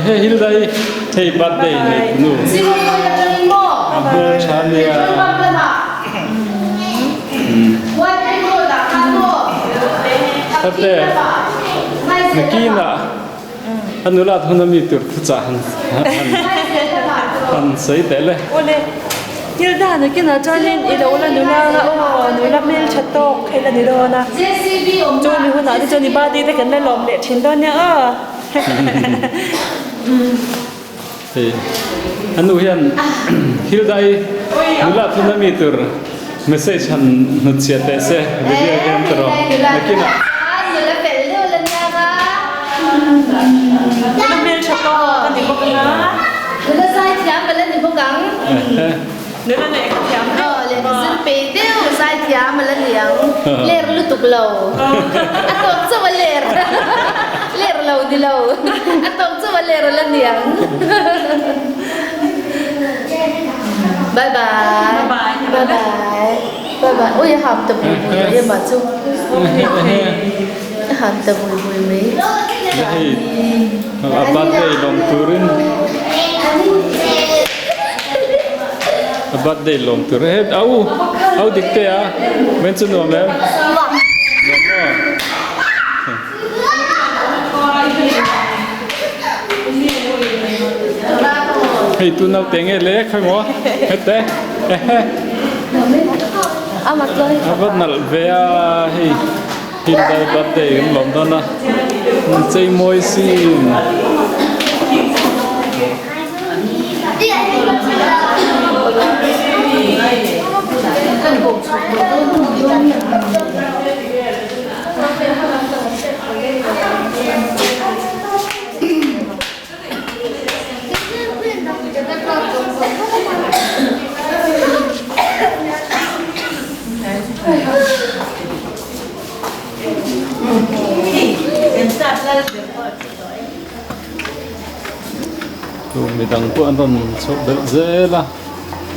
He Hilda hi hei birthday nei nu hmel tha nia. Tate nakinah a nulat hun ami tur thuchah han han sawi teh le. Awle Hilda nakinah chuanin i lo la nula anga aw nula hmel tha tawk hei la ni dawn a chu mi hunah te chuan i birthday te kan la lawm leh thin dawn nia aw. Hei a nu hian Hilda i nulat hun ami tur message han hnutchhiah teh se video hian ka rawh nakinah. Nula lehkha thiam deuh. Aw lehkha zir pei deuh zai thiam a la ni ang. Ler lutuk lo. A tawp chauh a ler. Ler lo ni lo. A tawp chauh a ler a la ni ang. Bye bye. Bye bye. Bye bye. Ui a ham ta bui bui mai amah chu. A ham ta bui bui mai. Hei a birthday lawm turin. A birthday lawm tur e au au dik te a men chu nuam em nuam maw hei tu naute nge le khawi maw hete ehe a va nalh ve a hei Hyundai birthday kan lawm dawn a chei mawi sin. Chu midang pawh an rawn chhoh belh zel a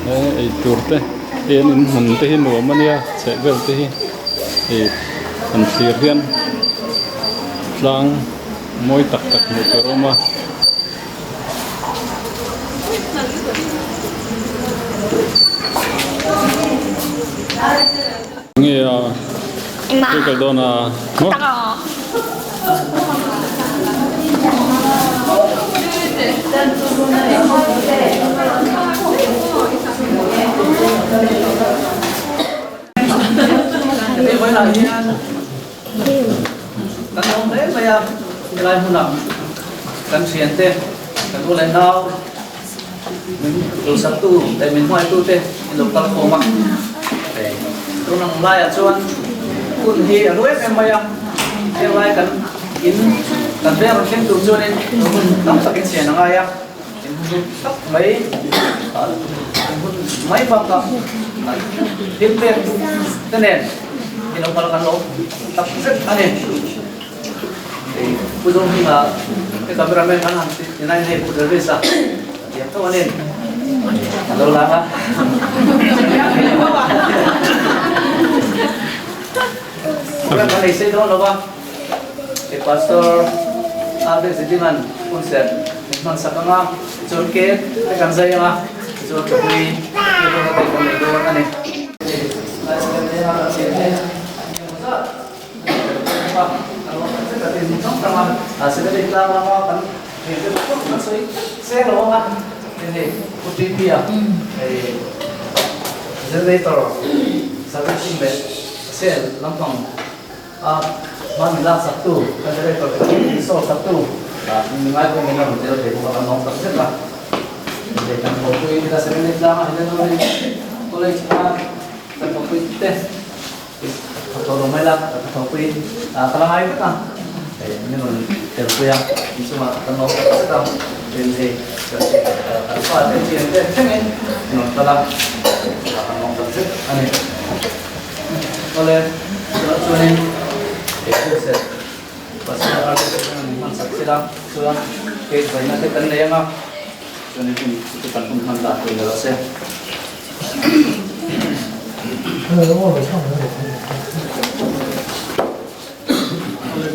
he eitur te en in hmun te hi nuam a nia chheh vel te hi ih han thlir hian tlang mawi tak tak hmuh tur a awm a. Nge a thil kal dawn a maw. Kan awm hle mai a, helai hmunah kan thiante, kan u leh nau, min duhsaktu leh min hmuaitute in lo kal khawm a. Tun ang laiah chuan hun hi a hlu em em mai a, heng lai kan in kan veng rawn thleng tur chuanin hun tam takin sian a ngai a, in hun hlu tak mai in hun mai bakah kan thil pek te nen in lo kal kan lo tak zet a ni. Pu Zohminga te cameraman kan han ti nai hei Pu Elvis a thiam tho a ni. A lo lang a. Program kan nei sei dawn lo va, e Pastor Albert Zidingan concert min hman sak anga, tichuan cake te kan zai anga, tichuan chawpui te dawn te kan nei dawn a ni. Lai Second Day a kan siam te, engemaw zat. tlang lama kan thian te pawh kan sawi seng lo ang a, hei hei Pu TP-a hei generator servicing leh sale lampang a hman min lak sak tu generator install sak tu mi ngai pawh min a rawn tel thei bawk a kan lawm tak zet a, hei kan thawhpui ila 7A tlanga Hilaluri College a kan thawhpui te. Ka tho lo mai la, ka tho pui ka la ngai vek a, hei min rawn tel pui a, in chungah ka no tak zet a, tin hei kan fa te thian te thlengin min rawn kal a, ka no tak zet a ni. Awle, chutah chuanin hei thil set Pastor Arthur te chuan min hman sak chil a, chuan cake vaina te kan nei ang a, chuanin hun chu kan hun hman dan tur ni rawh se.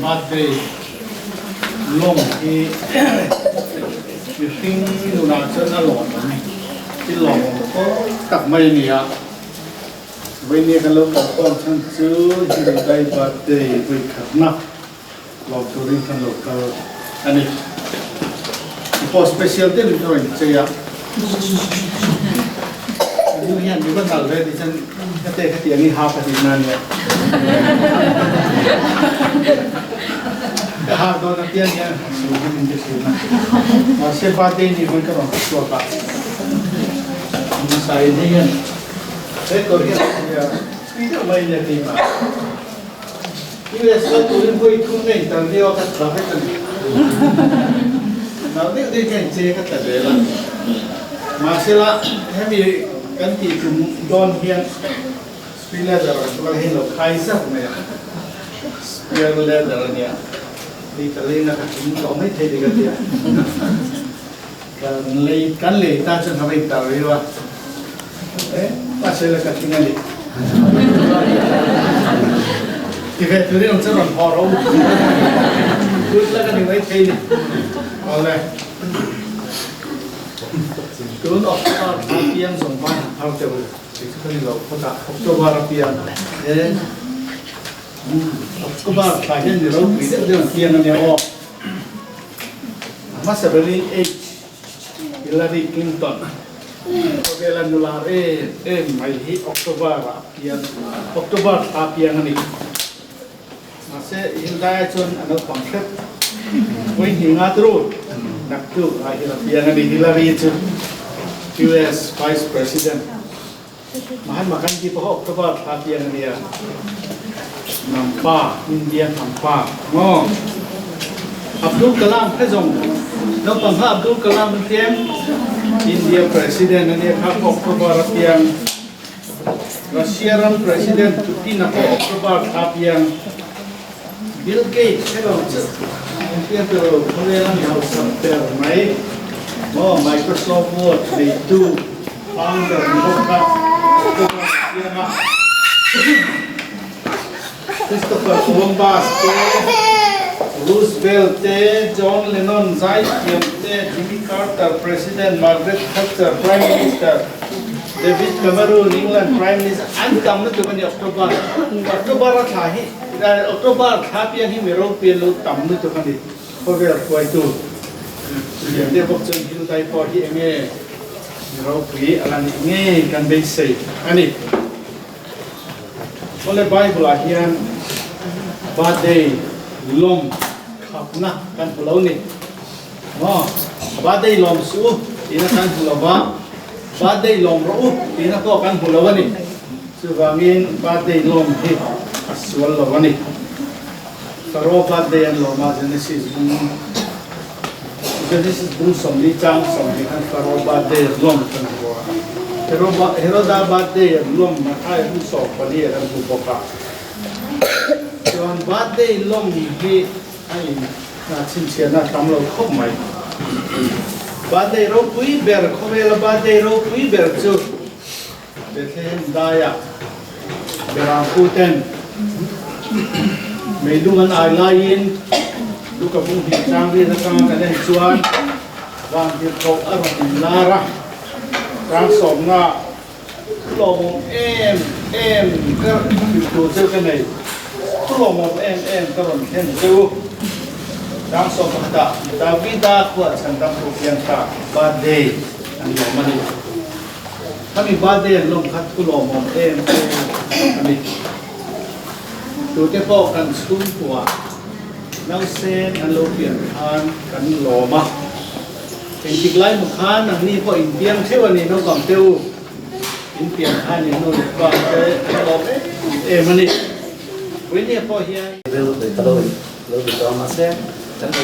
Birthday lawng hi mihring nunah chuan a lawm awm thil lawmawm tawk tak mai a ni a, vawinia kan lo kalkhawm chhan chu Hildai birthday vawikhatna lawm turin kan lo kal a ni. Ti pawh special deuhin ka rawn chei a. Ka nu hian mi va nalh ve tih chuan ka te kha tiang i ha ka tih na nia. Ka hak dawn apiang hian su hi min ti thin a. Mahse birthday ni vawi ka rawn chhuak a. Hmasa in hei hian he kawr hian tui deuh mai nia keimah. US kal turin vawi thum ka interview a ka tla vek a ni. Nau deuh deuh hian che ka tla zel a. Mahsela hemi kan tih tum dawn hian Spear leather ang chu ka la hei lo khai zauh mai a. Spear leather a nia. Hei ka leina ka tum tawh mai thei dik a tia. Kan lei kan lei tan chuan ka va interview a. Eh, mahse la ka tling a ni. Ti ve turin ang chuan rawn haw ro. Good luck a ni mai thei ni. Awle. Tun October thla piang zawng ban han phar teuh u. Kei chu ka ni lo phawt a. October a piang. Eh, October thla hian ni ropui deuh deuh an piang a nia aw. A hmasa berin H. Hillary Clinton khawvela nula em em mai hi October ah a piang, October thla piang a ni. Mahse Hyundai chuan a naupang hrep vawi hnih nga turu naktuk ah hian a piang a ni. Hillary chu US Vice President Mahatma Gandhi pawh October thla piang a nia. Hnampa, India hnampa maw? Abdul Kalam kha zawng naupang kha Abdul Kalam an tiang India President a nia kha pawh October a piang. Russia ram President Putin a pawh October thla piang. Bill Gates he lo chu an piang tawh lo khawvel a mi hausak ber mai maw Microsoft Word neitu founder ni bawk kha October a piang a. Christopher Columbus te, Roosevelt te, John Lennon zaithiam te, Jimmy Carter President, Margaret Thatcher Prime Minister, David Cameroon England Prime Minister an tam lutuk a ni October. October a thla hi October thla piang hi mi ropui an lo tam lutuk a ni khawvel hruaitu lian deuh bawk chuan Hyundai pawh hi enge mi ropui a la nih ngei kan beisei a ni. Awle Bible ah hian birthday lawm khapna kan hmu lo ni. Maw? Birthday lawm suh u tihna kan hmu lo va, birthday lawm rawh u tihna pawh kan hmu lo a ni. Chuvangin birthday lawm hi a sual lo a ni. Pharaoh birthday an lawm a, Genesis bung Genesis bung 40 chang 20 khan Pharaoh birthday an lawm kan hmu a. Heroda birthday an lawm Matthai bung 14 ah kan hmu bawk a. Chuan birthday lawm hi A in chhinchhiahna a tam lo khawp mai. Birthday ropui ber, khawvela birthday ropui ber chu Bethlehem daiah Berampu ten meilung an ai laiin Luka bung hnih chang riat atanga kan en chuan vantirhkoh a rawn inlar a, Rangsawmna Thu lawmawm em em ka hrilh tur cheu ka nei. Thu lawmawm em em ka rawn thlen cheu. Chang 11 ah Davida khuah chhandamtu piangta birthday an lawm a ni. Khami birthday an lawm kha thu lawmawm em em a ni. Tute pawh kan chhungkua nausen an lo pian khan kan lawm a. Engtik lai maw khan nangni pawh in piang theuh a ni naupang te u. In pian khan in nu leh pa te an lawm em em a ni. Puinia pawh hian. Rilru ka lo lo ti tawh a mahse kan lo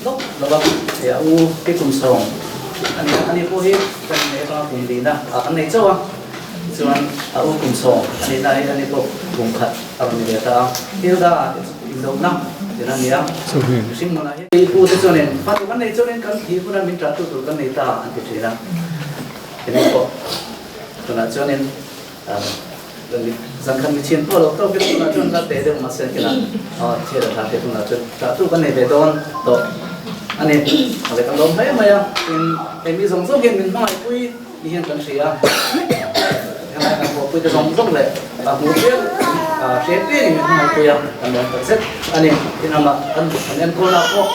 lawk lo a hei a u ke kum sawm a ni a ani pawh hi kan nei atanga kum lihna ah kan nei chauh a tichuan a u kum sawm a nih na hi ani pawh kum khat a rawn ni ve ta a Hilda indohna tir a ni a mihring nunah hian i pu te chuanin fatu kan nei chuanin kan thih huna min ṭah tu tur kan nei ta an ti ṭhin a keni pawh tunah chuanin Zan khat mi chhin pawh lo tawk in tunah chuan la teh deuh mahse kila thil a tha te tunah chuan tah tu kan nei ve dawn tawh a ni. A le kan lawm hle mai a, tin hei mi zawng zawng hian min hmangaih pui ni hian kan hria a, helai kan pawhpui te zawng zawng leh a hmu piang hre piangin min hmangaih pui a, kan lawm tak zet a ni. Tin amah kan enkawlna pawh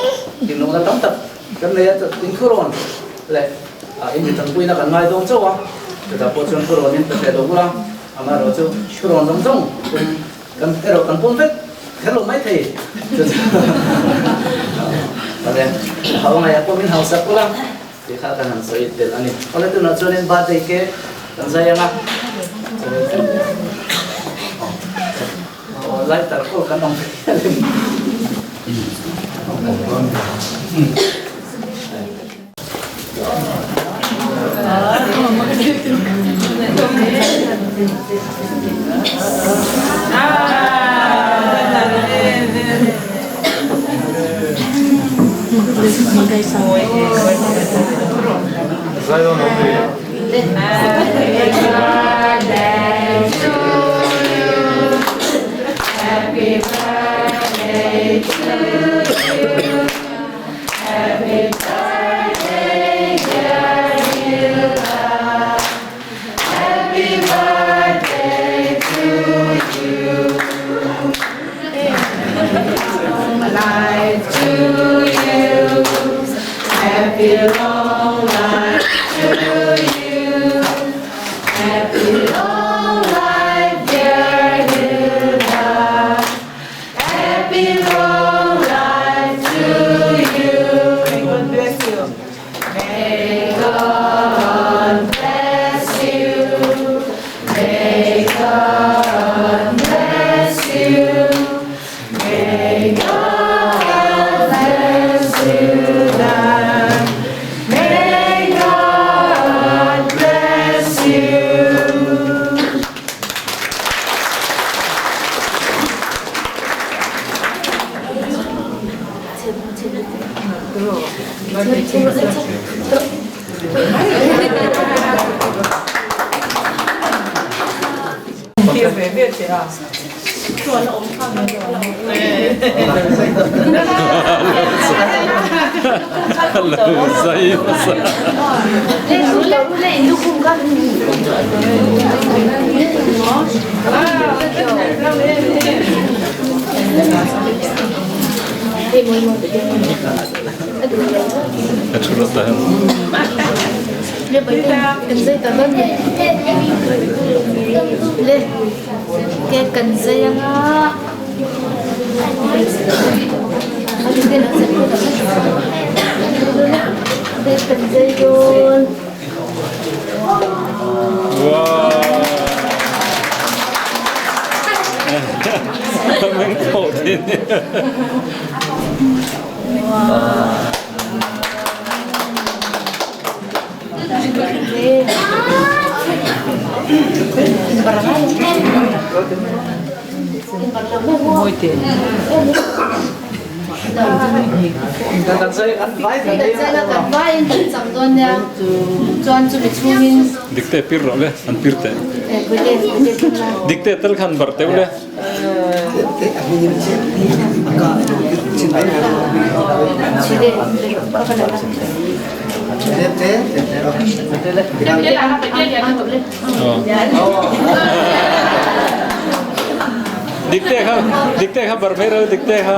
tinlawmna tam tak kan nei a, tin thurawn leh In mi tanpuina kan ngai dawn chauh a, chutah pawh chuan thurawn in pe hle lo bula, amaherawh chu thurawn zawng zawng pum kan erawh kan pawm vek kher lo mai thei chu chu awle hau ngaihah pawh min hausak ula tih kha kan han sawi tel a ni. Awle tunah chuanin birthday cake kan zai ang a, chuanin aw lighter pawh kan awm Happy birthday to you. Happy birthday dear Hilda. Happy birthday to you. Long life to you. Happy long life to you. Happy long life dear Hilda. Happy long life to you. May God bless you. May God bless you. May God bless you. May God bless you. May God bless you. Lo zai hmasa. Ka thu rawh ta. Wow. Meng khawh thin. Dikte pir rawh le an pir teh. Dikte tal khan bar teuh le. Dikte kha dikte kha bar mai ro dikte kha.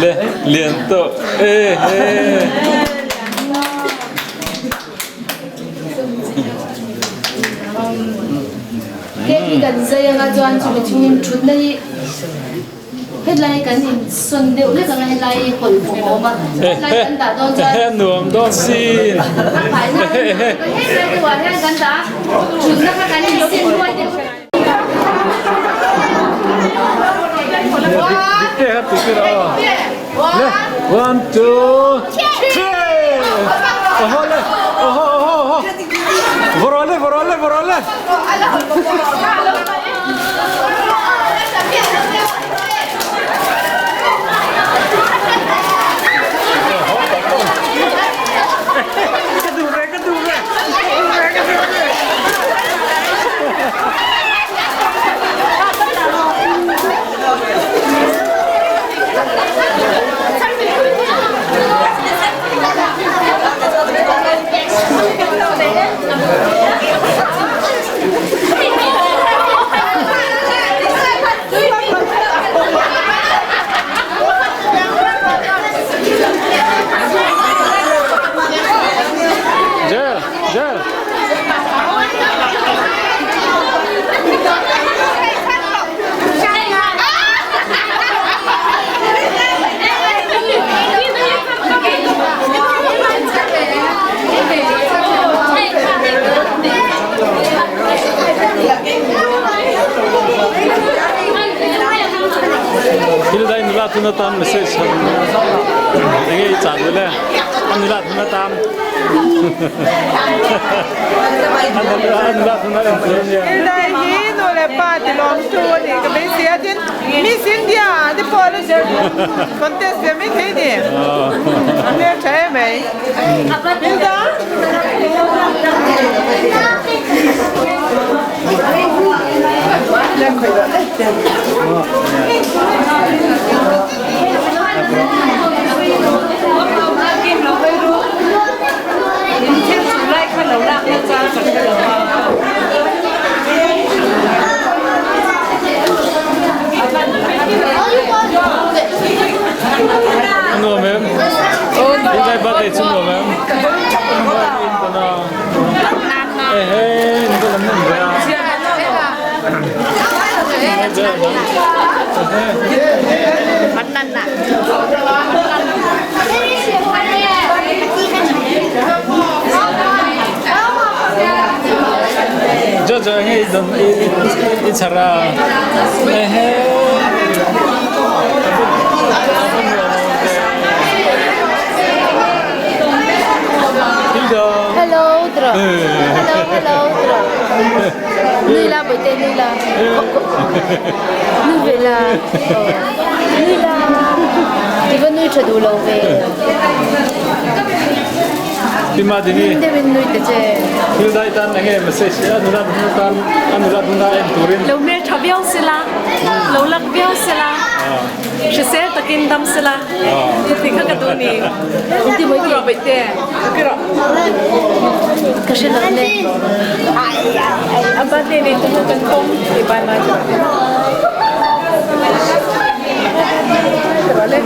Le lian to e he. Cake hi kan zai anga chuan chumi chungin thutna hi hetlai kan insawn deuh lek anga hetlai hi hawlh hmuh a awm a hetlai kan dah dawn chuan Ehe nuam dawn sin. A faina hetlai deuhah hian kan dah a thutna kha kan insin ruai deuh. Dikte kha ti tir aw. Le one two three. Oho le oho oho oho. Vorole vorole vorole. Ka duh ve ka duh ve. Ka duh ve. Jel, Jel. Thil dai nula tun atan message han enge i chan le an nula tun atan an nula tun a en tur ania Thil dai hi nu le pa ti lawm tu ani ka beisei a tin Miss India te pawh la contest ve mai thei ni a hmel tha em mai Hilda Nuam em? Hilda birthday chu nuam em? Ehe, in ka lam nem ve a. Jojo enge i don i chhar a. Ehe. Hilda. Hello, tro. Hello, hello, tro. Nui la, Boite, nui la. Nui ve la. Nui la. I va nui tha duh lo ve. Pi Madini. Hlim deuhin nui ta che. Hilda i tan enge message a nula huna tan a nula huna en turin. Lo hmel tha viau sela, lo lak viau sela. Hrisel takin dam sela ti kha ka duh ni. Ti mawi Rawh beih te. Ka hre lo le. A birthday nei tu chu kan pawm ti bai mai. Rawh le.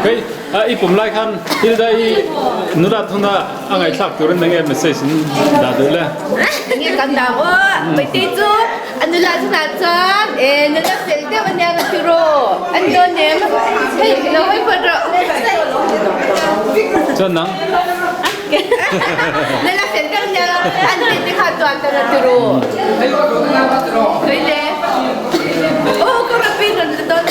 Hei, i pum lai khan Hilda i nula thuna a ngaihthlak turin enge message in dah duh le? Enge kan dah aw, Paite chu A nula chungah chuan e nula fel deuh ania ka ti rawh an dawn em hei lo hawi phawt rawh. Chuan nang. Nala fel deuh nia an tih te kha chuan ka la ti ru. Tui le. Oh ka rawn pin rawn la dawn.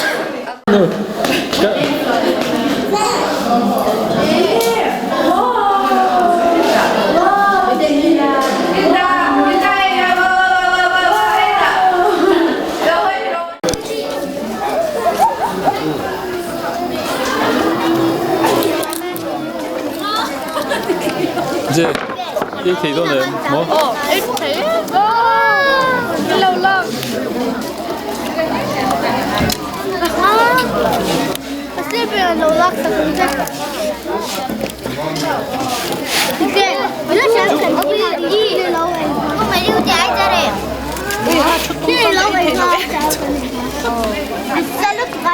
Je, ei thei dawn em maw? Aw, ei thei lo lo.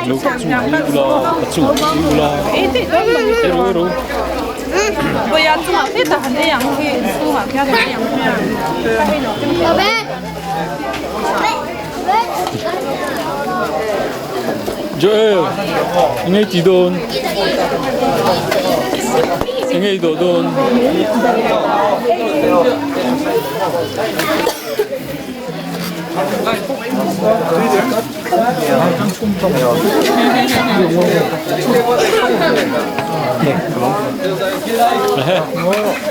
Lo ka chung ei ula, ka chung ei ula. Ei ru ei ru. Joel, engei ti dawn? Engei dawh dawn?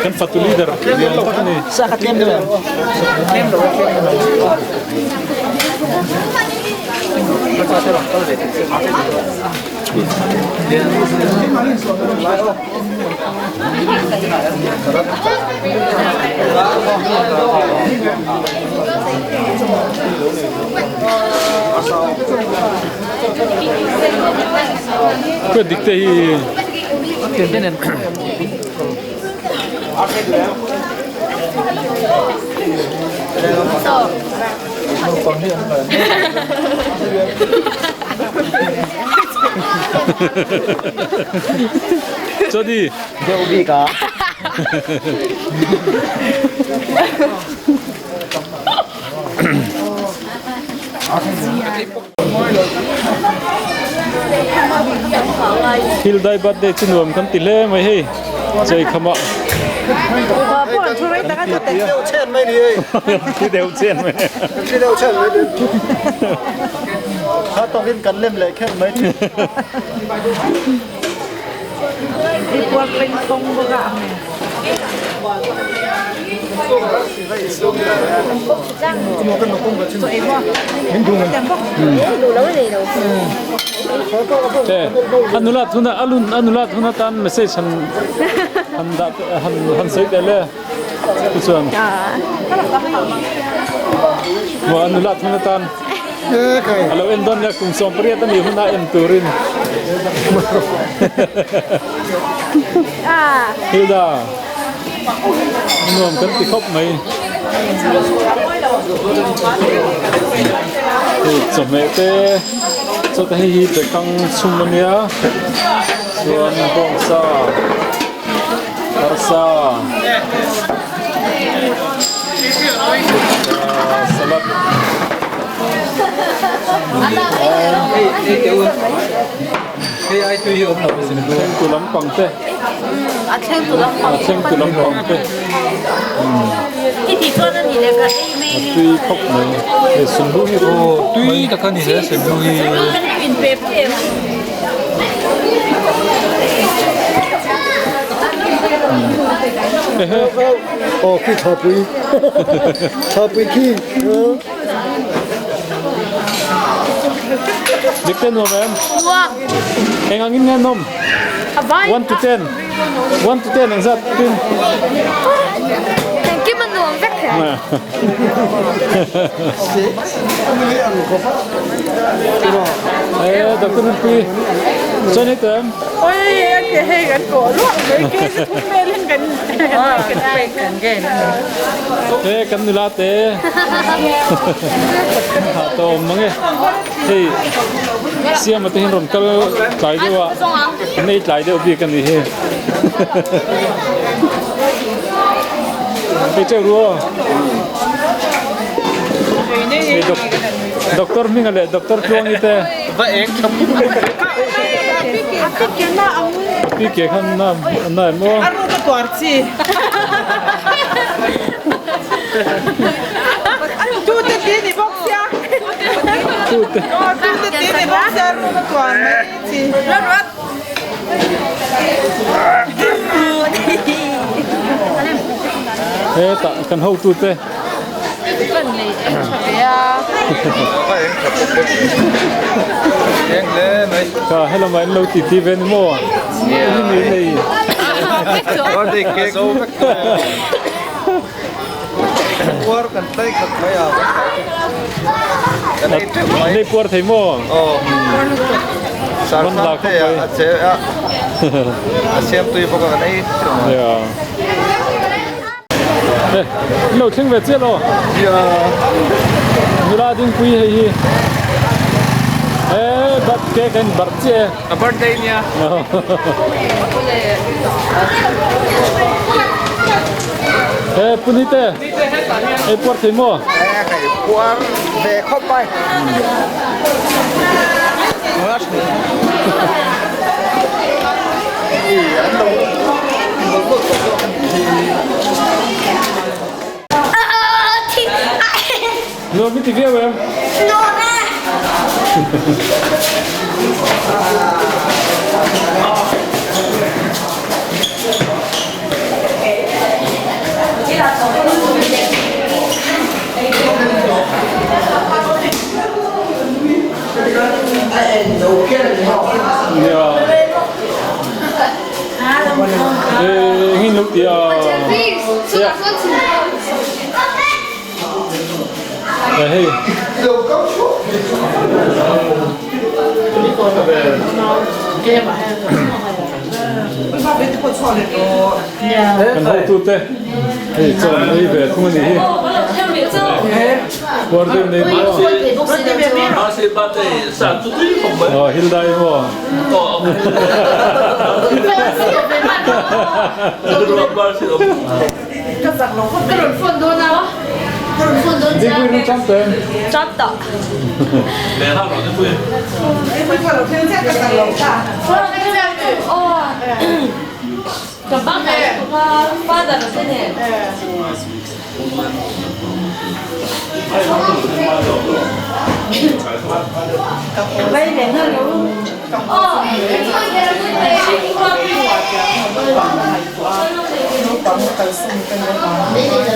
Kan fatu leader lian tak a ni. Kua dik te hi Jody Deuh bik ah. Thil dai birthday chu nuam kan ti hle mai hei chei khamah thi deuh chen mai thi deuh chen mai kha tawkin kan lem leh kher mai A nulat huna a lun a nulat huna tan message han han dah han han sawi teh le tichuan maw a nulat huna tan a lo en dawn nia kum 18 a nih huna en turin Hilda nuam kan ti khawp mai hei chawhmeh te chawt hei hi bekang chhum ania chuan bawngsa arsa salad thleng tu lampang te a thleng tu lampang a thleng tu lampang te i tih chuan a ni leh ka ei mai a tui khawp mai hei sunlu hi tui tak a ni hle sunlu hi Aw khi thapui thapui khi Dik te nuam em? Eng angin nge nawm? 1 to 10. 1 to 10 ang zat tin. Engkim a nuam vek he. Eh, Dr. Nupui. Chuan hei tem? Oi, ke hei kan ko luak mai ke thum velin kan kan kan Te kan nula te. Ha to mang e. Hei siam te hin ron kal tlai deuh a. An ei tlai deuh bik ani hi. Hei cheu ru aw. Hei doctor hming a leh doctor Tluangi te. Va eng tha pum. Pi ke khan na na em aw. A ruka tuar chi. Tu te ti ni bawk sia. Tu te. Tu te ti ni bawk sia ruka tuar mai chi. Hetah kan hotute. Kan lei eng tha ve a. Ka eng tha bawk bawk. Eng hle mai. Ka helama in lo ti ti ve ni maw? Nia. Ni nei. Birthday cake. Zo vek tawh. Puar kan tlai khat mai a. Kan ei teuh mai. Nei puar thei maw? Aw. Sarsan te a che a. A siam tui bawk a kan ei teuh mai. Nia. Lo thleng ve chiah lo. Nula dingpui hei hi. Eh, bat ke kan bar chiah e. A birthday nia. Eh, puni te. Ei puar thei maw? Eh, kai puar ve khawp mai. An lo Nuam i ti viau em? Nuam e! Nia. Engin lo ti a. Hei. Kan hotute hei chaw an ei ve thung a nih hi. Puar deuh nei maw? Aw Hildai maw? Dingpui ru cham tawh em? Cham tawh.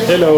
Hello.